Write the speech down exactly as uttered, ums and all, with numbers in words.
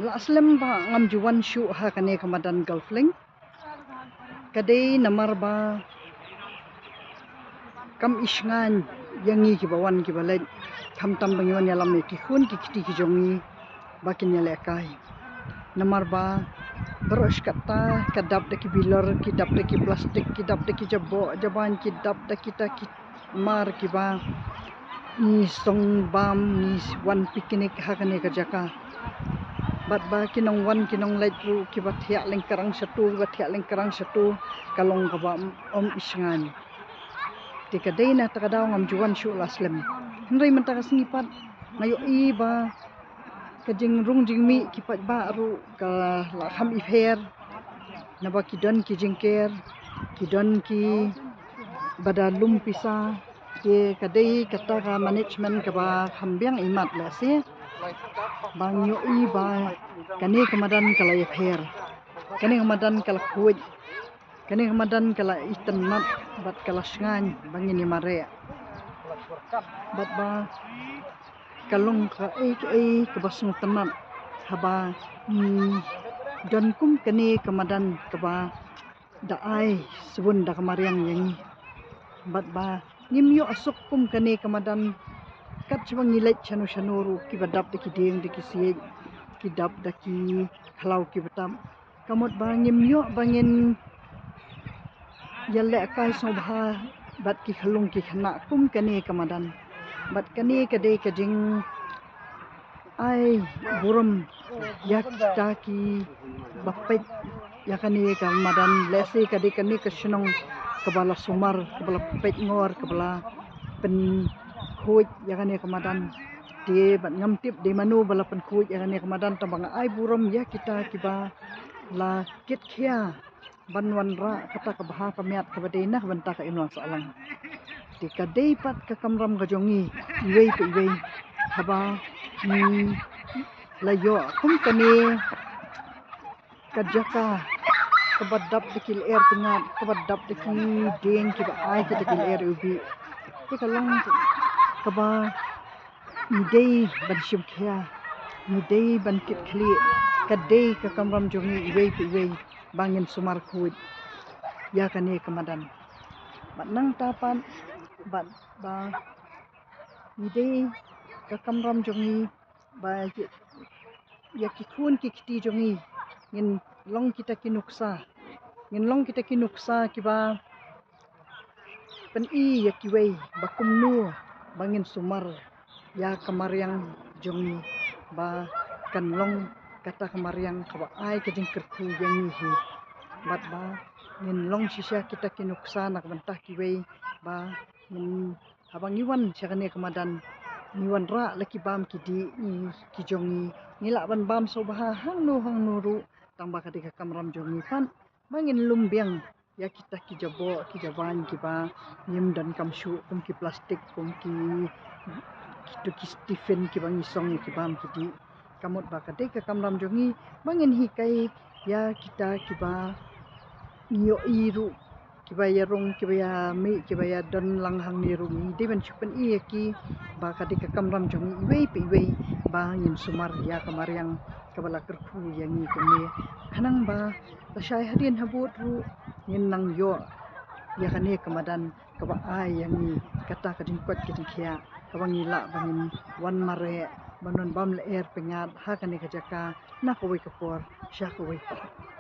La slem ba ngam ju wan shuh ha kane ka madan Golf Link. Ka dei namar ba kam i shngaiñ ïa ngi kiba wan kiba leit, khamtam ba ngi wan ïalam ïa ki khun ki kti ki jong ngi ba kin ïalehkai. Namar ba baroh shi katta ka dap da ki bilor, ki dap da ki plastik, ki dap da ki jaboh jabañ, ki dap da kita ki mar kiba ngi song bam, ngi wan picnic ha kane ka jaka. Bad ba ki nongwan ki nongleit ruh kiba thiah lyngkrang shatu, kiba thiah lyngkrang shatu, ka long kaba ym, ym i shngaiñ. Te ka dei na kata ka daw ngam ju wan shuh la slem. Hynrei mynta ka sngi pat nga ïohi ba ka jingrung jingmih ki paidbah ruh ka la kham i pher, naba ki don ki jingker, ki don kiba da lum pisa. Te ka dei kata ka management kaba kham biang i mat lehse. Ba ngi ïohi ba kane ka madan ka la ïapher, kane ka madan ka la khuid, kane ka madan ka la itynnat bad ka la shngaiñ ba ngin ïamareh. Bad ba ka long kaei kaei kaba sngewtynnat haba ngi don kum kane ka madan kaba da ai sbun da ka mariang ïa ngi. Bad ba ngim ïoh suk kum kane ka madan kat shaba ngi leit shano shano ruh, kiba dap da ki dieng da ki siej, ki dap da ki khlaw kiba tap. Ka mut ba ngim ïoh ba ngin ïalehkai sngewbha bad ki khyllung ki khynnah kum kane ka madan. Bad kane ka dei ka jingai burom ïa kita kiba peit ïa kane ka madan. Lehse ka dei kane ka shnong kaba la sumar, kaba la peit ngor, kaba la pynkhuid ïa kane ka madan. Te bad ngam tip dei mano ba la pynkhuid ïa kane ka madan, tangba nga ai burom ïa kita kiba la kit khia ban wanrah kata ka bha ka miat kaba dei na ka bynta ka imlang sahlang. Te ka dei pat ka kamram ka jong ngi iwei pa iwei, haba ngi la ïoh kum kane ka jaka kaba dap da ki lyer pyngngad, kaba dap da ki dieng kiba ai kita ki lyer iwbih. Te ka long kaba ngi dei ban shim khia, ngi dei ban kit khlieh. Ka dei ka kamram jong ngi iwei pa iwei ba ngin sumar khuid ïa kane ka madan. Bad nangta pat, bad ba ngi dei ka kamram jong ngi ba ïa, ïa ki khun ki kti jong ngi ngin long kita ki nuksa, ngin long kita ki nuksa kiba pyni ïa kiwei ba kumno ba ngin sumar ïa ka mariang jong ngi, ba kan long kata ka mariang kaba ai ka jingkyrkhu ïa ngi hi. Bad ba ngin long shisha kita ki nuksa na ka bynta kiwei ba ngin, haba ngi wan sha kane ka madan, ngi wanrah la ki bam ki dih ngi, ki jong ngi, ngi lah ban bam sngewbha hangno hangno ruh, tangba ka dei ka kamram jong ngi pat ba ngin lum biang ïa kita ki jaboh ki jabañ kiba ngim donkam shuh, kum ki plastik, kum ki, kito ki tiffin kiba ngi song ïa ki bam ki dih. Ka mut ba ka dei ka kamram jong ngi ba ngin hikai ïa kita kiba ngi ïohi ruh, kiba ïarung, kiba ïamih, kiba ïadon lang hangne ruh, ngi dei ban shu pyni ïa ki ba ka dei ka kamram jong ngi iwei pa iwei ba ngin sumar ïa ka mariang kaba la kyrkhu ïa ngi kumne. Khnang ba lashai hadien habud ruh ngin nang ïoh ïa kane ka madan kaba ai ïa ngi kata ka jingkoit ka jingkhiah, kaba ngi lah ba ngin wan mareh, ban wan bam lyer pyngngad ha kane ka jaka na kawei ka por sha kawei ka por.